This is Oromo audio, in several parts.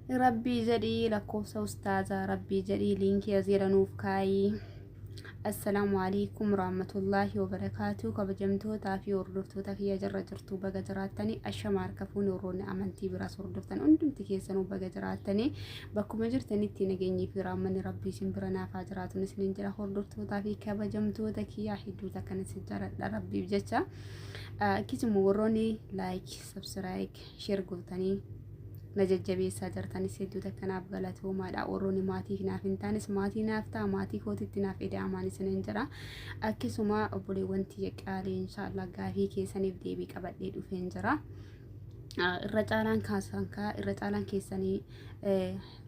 Rabbii jedhii lakkoofsa ustaazaa, rabbii jedhii liinkii asiira nuuf kaayii. Assalaamu alaikum warahmatullaahi wabarakaatu. Kabajamtootaa fi hordoftoota kiyya, jirra jirtuu? Baga jiraattanii. Ashama harka fuuni. Warroonni amantii biraas hordoftan hundumti keessanuu baga jiraattanii. Bakkuma jirtanitti nageenyii fi raammanni rabbii isin bira naafaa jiraatun isiniin jira. Hordoftootaa fi kabajamtoota kiyyaa, hedduuta kan isin jaaladha rabbiif jecha. Akkasuma warroonni like, subscribe, share gootanii na jajjabeessaa jirtanis hedduuta kanaaf galatoomaadha. Warroonni maatii naaf hin taanes maatii naaf ta'a, maatii kootitti naaf eda'amaan isiniin jira. Akkasuma obboleewwan tiyya qaalii, inshaallah gaafii keessaniif deebii qabadhee dhufeen jira. Irra caalaan kaasan kaa irra caalaan keessanii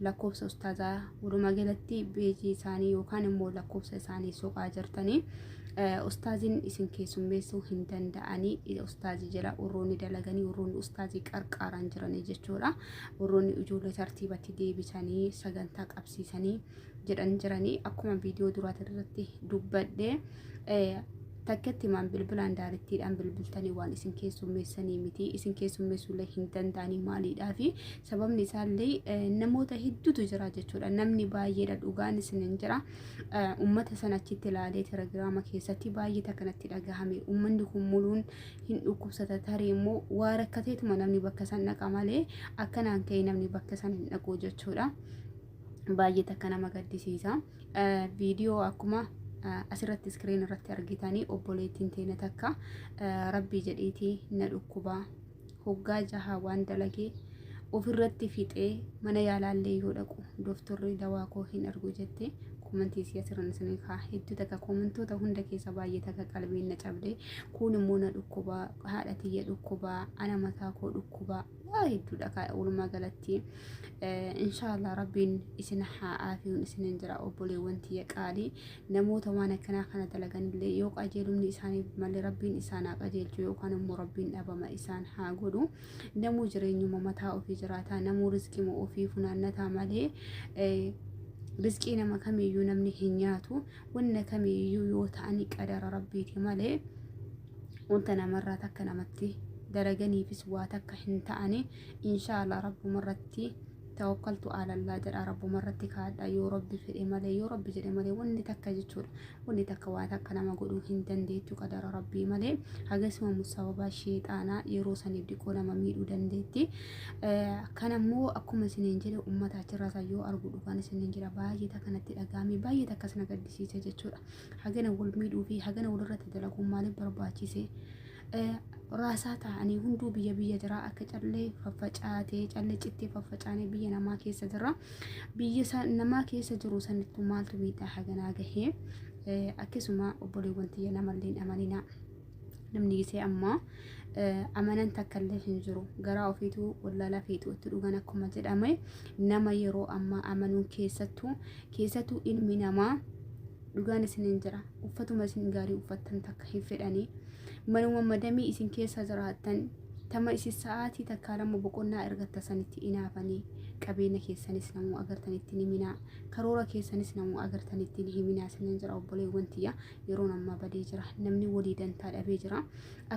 lakkoofsa ustaazaa, walumaa galatti beejii isaanii yookaan immoo lakkoofsa isaanii soqaa jirtanii. Ustaaziin isin keessummeessuu hin danda'anii. Ustaazii jala warroonni dalaganii, warroonni ustaazii qarqaaran jiranii jechuudha. Warroonni ijoollee tartiibatti deebisanii sagantaa qabsiisanii jedhan jiranii. Akkuma viidiyoo duraati irratti dubbadhe, takkatti maan bilbilaan daarittiidhaan bilbiltanii waan isin keessummeessanii miti. Isin keessummeessuullee hin danda'anii. Maaliidhaa fi sababni isaallee namoota hedduutu jira jechuudha. Namni baay'eedha, dhugaan isin hin jira. Ummata sana achitti ilaalee telegiraama keessatti baay'ee takkanatti dhagahame. Ummanni kun muluun hin dhukkubsata, tarii immoo waa rakkateetuma namni bakka san dhaqa malee akkanaan ka'e namni bakka san hin dhaqu jechuudha. Baay'ee takka nama gaddisiisa. Viidiyoo akkuma asirratti screen irratti argitanii, obboleettiin teenya takka rabbii jedhiitii na dhukkubaa, hoggaa 6 waan dalagee ofirratti fixee, mana yaalaallee yoo dhaqu dooktorri dawaa koo hin argu jette. Koomantii isii asirran isinii kaa. Hedduu takka koomantoota hunda keessa baay'ee takka qalbiin na cabde. Kun immoo na dhukkubaa, haadha tiyya dhukkubaa, ana mataa koo dhukkubaa, waa hedduudha kaa. Walumaa galatti inshaallah rabbiin isin haa aafiyuun isinin jira. Obboleewwan tiyya qaalii, namoota waan akkanaa kana dalaganillee yoo qajeelumni isaaniif malee rabbiin isaan haa qajeelchu yookaan immoo rabbiin dhabama isaan haa godhu. Namuu jireenyuma mataa ofii jiraataa, namuu rizqima ofii funaannataa malee rizqii nama kamiyyuu namni hin nyaatu. Wanna kamiyyuu yoo ta'ani qadara rabbiiti malee wanta namarraa takka namatti dalaganiifis waa takka hin ta'ani. Inshaallah rabbumarratti tawakkaltu alallaa jedha, rabbumarratti kaadha. Yoo rabbi fedhe malee, yoo rabbi jedhe malee, wanni takka jechuudha, wanni takka waa takka nama godhuu hin dandeettu qadara rabbii malee. Hagasuma sababa sheexaanaa yeroo saniif diqoo nama miidhuu dandeetti. Kanammoo akkuma isiniin jedhe, ummata achirraa yoo argu dhugaan isiniin jira, baay'ee takkanatti dhagahame, baay'ee takkas na gaddisiise jechuudha. Hagana wal miidhuu fi hagana walirratti dalaguun maaliif barbaachise? Raasaa ta'anii hunduu biyya biyya jira, akka callee faffacaatee, callee cittee faffacaanee biyya namaa keessa jira. Biyya namaa keessa jiru sanittuu maaltu miidhaa haganaa gahee? Akkasuma obboleewwan tiyya, namallee hin amaninaa. Namni gisee ammaa amanan takka illee hin jiru. Garaa ofiituu wallaalaa fiixuutti dhugan akkuma jedhame, nama yeroo ammaa amanuun keessattuu keessattuu ilmi namaa, dhugaan isiniin jira, uffatuma isin gaarii uffattan takka hin fedhanii, manuma madamii isin keessa jiraattan tama isin sa'aatii takkaa lama boqonnaa ergatta sanitti inaafanii. Qabeenya keessanis namuu agartanitti ni himinaa, karoora keessanis namuu agartanitti ni himinaa isiniin jira. Obboleewwan tiyya, yeroon ammaa badee jira, namni walii dantaa dhabee jira.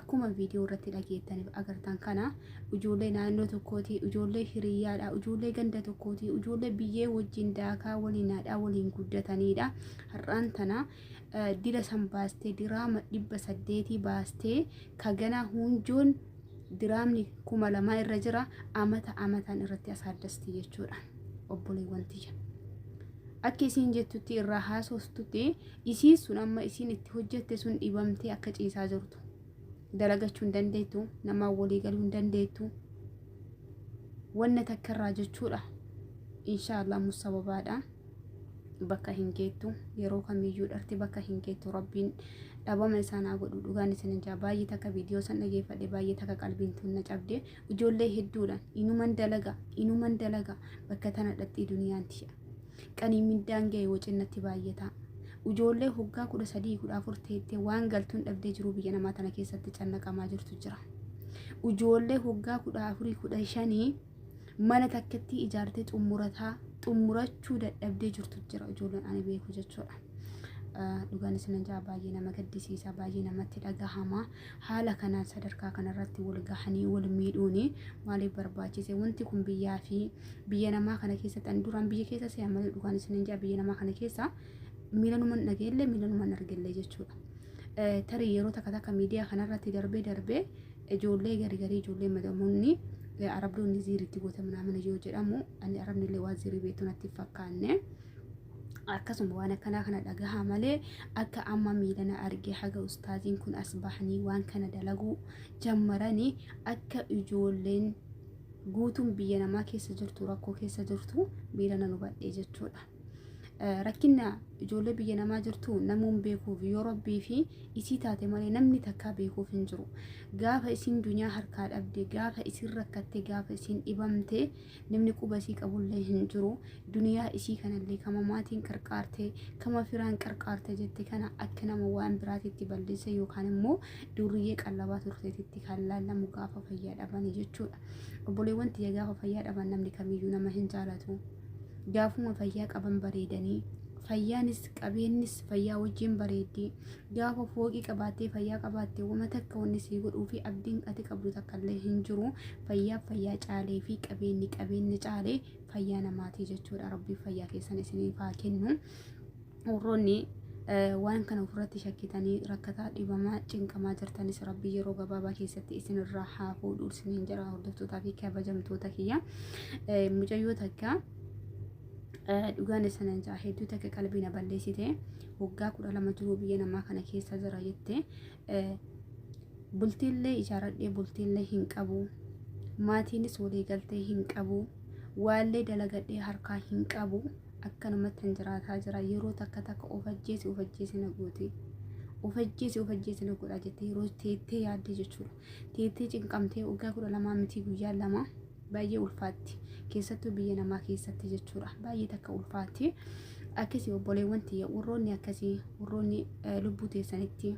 Akkuma viidiyoo irratti dhageettaniif agartan kana, ijoollee naannoo tokkooti, ijoollee hiriyyaadha, ijoollee ganda tokkooti, ijoollee biyyee wajjin daakaa waliin haadhaa waliin guddataniidha. Har'aan tana dira san baastee diraama 800 baastee kagana hunjoon diraamni 2000 irra jira, amata amataan irratti asaaddasti jechuudha. Obboleewwan tiyya, akka isiin jettutti irraa haasostutti, isiin sun amma isiin itti hojjette sun dhibamtee akka ciisaa jirtu, dalagachuu hin dandeettu, namaan walii galuu hin dandeettu, wanna takka irraa jechuudha. Inshaallah musababaadha, bakka hin geettu. Yeroo kamiyyuu dharti bakka hin geettu. Rabbiin dhabama isaan haa godhu, dhugaan isin hin jaa. Baay'ee takka viidiyoo san dhageeffadhe, baay'ee takka qalbiin tun na cabde. Ijoollee hedduudhaan inuman dalaga, inuman dalaga, bakka tana dhaxxii duniyaan tiya qanii mindaan ga'e wacinnatti baay'ata. Ijoollee hoggaa 13, 14 teettee waan galtuun dhabdee jiru biyya namaa tana keessatti cannaqamaa jirtu jira. Ijoollee hoggaa 14, 15 mana takkatti ijaartee xumurataa xumurachuu dadhabdee jirtu jira, ijoolleen ani beeku jechuudha. Dhugaan isinan jaa baay'ee nama gaddisiisa, baay'ee namatti dhagahama. Haala kanaan sadarkaa kanarratti wal gahanii wal miidhuuni maaliif barbaachise? Wanti kun biyyaa fi biyya namaa kana keessatti ani duraan biyya keessa se'a malee dhugaan isinan jaa biyya namaa kana keessa miila numan dhageellee miila numan argellee jechuudha. Tarii yeroo takka takka miidiyaa kanarratti darbee darbee ijoollee gari garii ijoollee madamoonni arabdoonni ziiritti goota mana yoo jedhamu ani arabni illee waan ziirii beektu natti hin fakkaanne. Akkasuma waan akkanaa kana dhagahaa malee akka amma miilana argee haga ustaaziin kun as bahanii waan kana dalaguu jammaranii akka ijoolleen guutuun biyya namaa keessa jirtu rakkoo keessa jirtu miilana nu badhee jechuudha. Rakkina ijoollee biyya namaa jirtu namuun beekuuf yoo rabbii fi isii taate malee namni takkaa beekuuf hin jiru. Gaafa isiin dunyaa harkaa dhabde, gaafa isiin rakkatte, gaafa isiin dhibamte namni quba isii qabullee hin jiru. Duniyaa isii kanallee kama maatiin qarqaarte, kama firaan qarqaarte jette kana akka nama waan biraatitti balleesse yookaan immoo durriyyee qallabaa turteetitti kan laallamu gaafa fayyaa dhabani jechuudha. Obboleewwan tiyya gaafa fayyaa dhaban namni kamiyyuu nama hin jaalatu. Gaafuma fayyaa qaban bareedanii fayyaanis qabeennis fayyaa wajjin bareeddi. Gaafa fooqii qabaattee fayyaa qabaatte wama takka wanni sii godhuu fi abdiin ati qabdu takka illee hin jiru. Fayyaa fayyaa caalee fi qabeenyi qabeenyi caalee fayyaa namaatii jechuudha. Rabbii fayyaa keessan isiniif haa kennu. Warroonni waan kana ofirratti shakkitanii rakkataa dhibamaa cinqamaa jirtanis rabbii yeroo gabaabaa keessatti isinirraa haa fuudhu isiniin jedha hordoftootaa fi kabajamtoota kiyya. Mucayyoo takka dhugaan isinan jaa hedduu takka qalbii na balleessite waggaa 12 jiruu biyya namaa kana keessa jira jette bultiillee ijaaradhee bultiillee hin qabu maatiinis waliigaltee hin qabu waallee dalagadhee harkaa hin qabu akkanumatti hin jiraataa jira yeroo takka takka of ajjeesi of ajjeesi na gooti of ajjeesi of ajjeesi na godha jette yeroo teettee yaadde jechuudha teettee cinqamtee waggaa 12 miti guyyaa 2 baay'ee ulfaatti keessattuu biyya namaa keessatti jechuudha baay'ee takka ulfaatti akkasii obboleewwan tiyya warroonni akkasii warroonni lubbuu teessanitti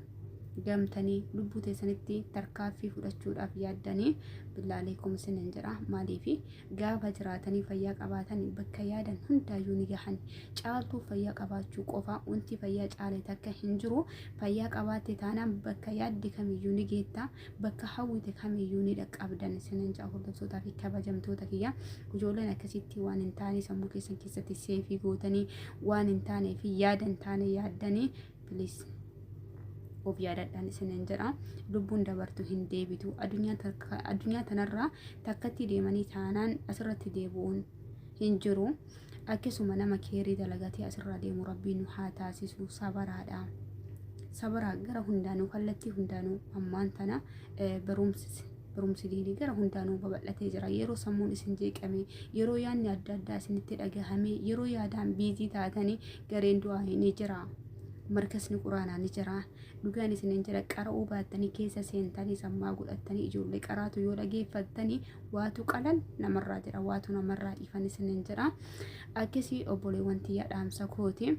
gamtanii lubbuu teessanitti tarkaaffii fudhachuudhaaf yaaddanii billaalee kumsinin jedha maaliifi gaafa jiraatanii fayyaa qabaatan bakka yaadan hundaayyuu ni gahan. Caaltuu fayyaa qabaachuu qofa wanti fayyaa caale takka hin jiru. Fayyaa qabaatte taanaan bakka yaadde kamiyyuu ni geetta bakka hawwite kamiyyuu ni dhaqqabdan isinin ja'a hordoftootaa fi kabajamtoota kiyya. Ijoolleen akkasitti waan hin taane sammuu keessan keessatti seefii gootanii waan hin taane fi yaada hin taane yaaddanii please of yaadadhaan isinin jedha. Lubbuun dabartu hin deebitu. Addunyaa tanarraa takkatti deemanii taanaan asirratti deebi'uun hin jiru. Akkasuma nama keerii dalagatee asirraa deemu rabbiin nu haa taasisu. Sabaraadha. Sabaraa gara hundaanuu kallattii hundaanuu ammaan tana barumsi diinii gara hundaanuu babal'atee jira. Yeroo sammuun isin jeeqame, yeroo yaadni adda addaa isinitti dhagahame, yeroo yaadaan biizii taatanii gareen du'aa ni jira. Markasni quraanaa ni jira. Dhugaan isinin jira qara'uu baattanii keessa seentanii sammaa godhattanii ijoollee qaraatu yoo dhageeffattanii waatu qalal namarraa jedha waatu namarraa ifan isinin jira. Akkasii obboleewwan tiyya dhaamsa kooti.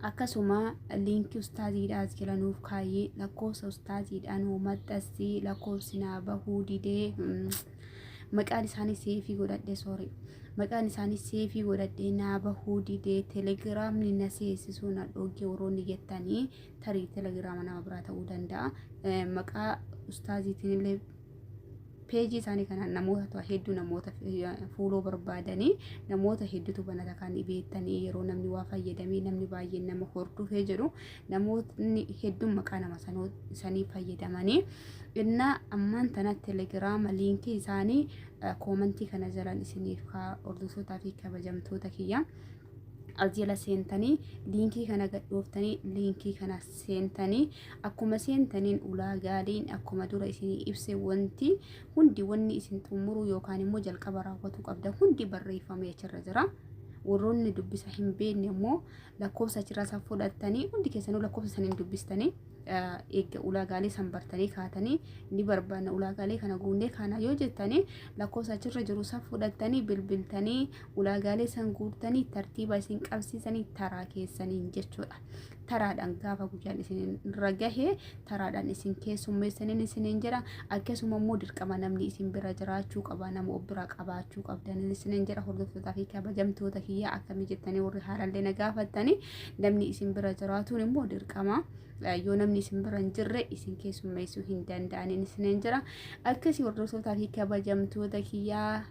Akkasuma liinkii ustaaziidhaa as jala nuuf kaayee lakkoofsa ustaaziidhaa nuu maxxansii lakkoofsi naa bahuu didee maqaan isaanii seefii godhadhe soori maqaan isaanii seefii godhadhee naa bahuu didee telegiraamni na seessisuu na dhoggee warroonni jettanii tarii telegiraama nama biraa ta'uu danda'a maqaa ustaaziitiin illee peejii isaanii kana namoota hedduu namoota fuuloo barbaadanii namoota hedduutu banata kan beektanii yeroo namni waa fayyadamee namni baay'een nama hordofee jedhu namootni hedduun maqaa nama sanii fayyadamanii innaa ammaan tana telegiraama liinkii isaanii koomantii kana jalan isiniif hordoftootaa fi kabajamtoota kiyya. As jala seentanii liinkii kana gadhooftanii liinkii kana seentanii akkuma seentaniin ulaagaaliin akkuma dura isinii ibse wanti hundi wanni isin xumuruu yookaan immoo jalqaba raawwatuu qabda hundi barreeffamee achirra jira. Warroonni dubbisa hin beekne immoo lakkoofsa achirraa san fudhattanii hundi keessanuu lakkoofsa saniin dubbistanii Eegga ulaagaalee san bartanii kaatanii ni barbaanna, ulaagaalee kana guunnee kana yoo jettanii, lakkoofsa achirra jiru san fudhattanii bilbiltanii ulaagaalee san guuttanii tartiiba isin qabsiisanii taraa keessaniin jechuudha. Taraadhaan gaafa guyyaan isin irra gahe taraadhaan isin keessummeessaniin isiniin jira. Akkasuma immoo dirqama namni isin bira jiraachuu qaba, nama of bira qabaachuu qabdan isiniin jira. Hordoftootaa fi kabajamtoota kiyyaa, akkamii jettanii warri haarallee na gaafattanii, namni isin bira jiraatuun immoo dirqama. Yoo namni isin bira hin jirre isin keessummeessuu hin danda'aniin isiniin jira. Akkasii, hordoftootaa fi kabajamtoota kiyyaa.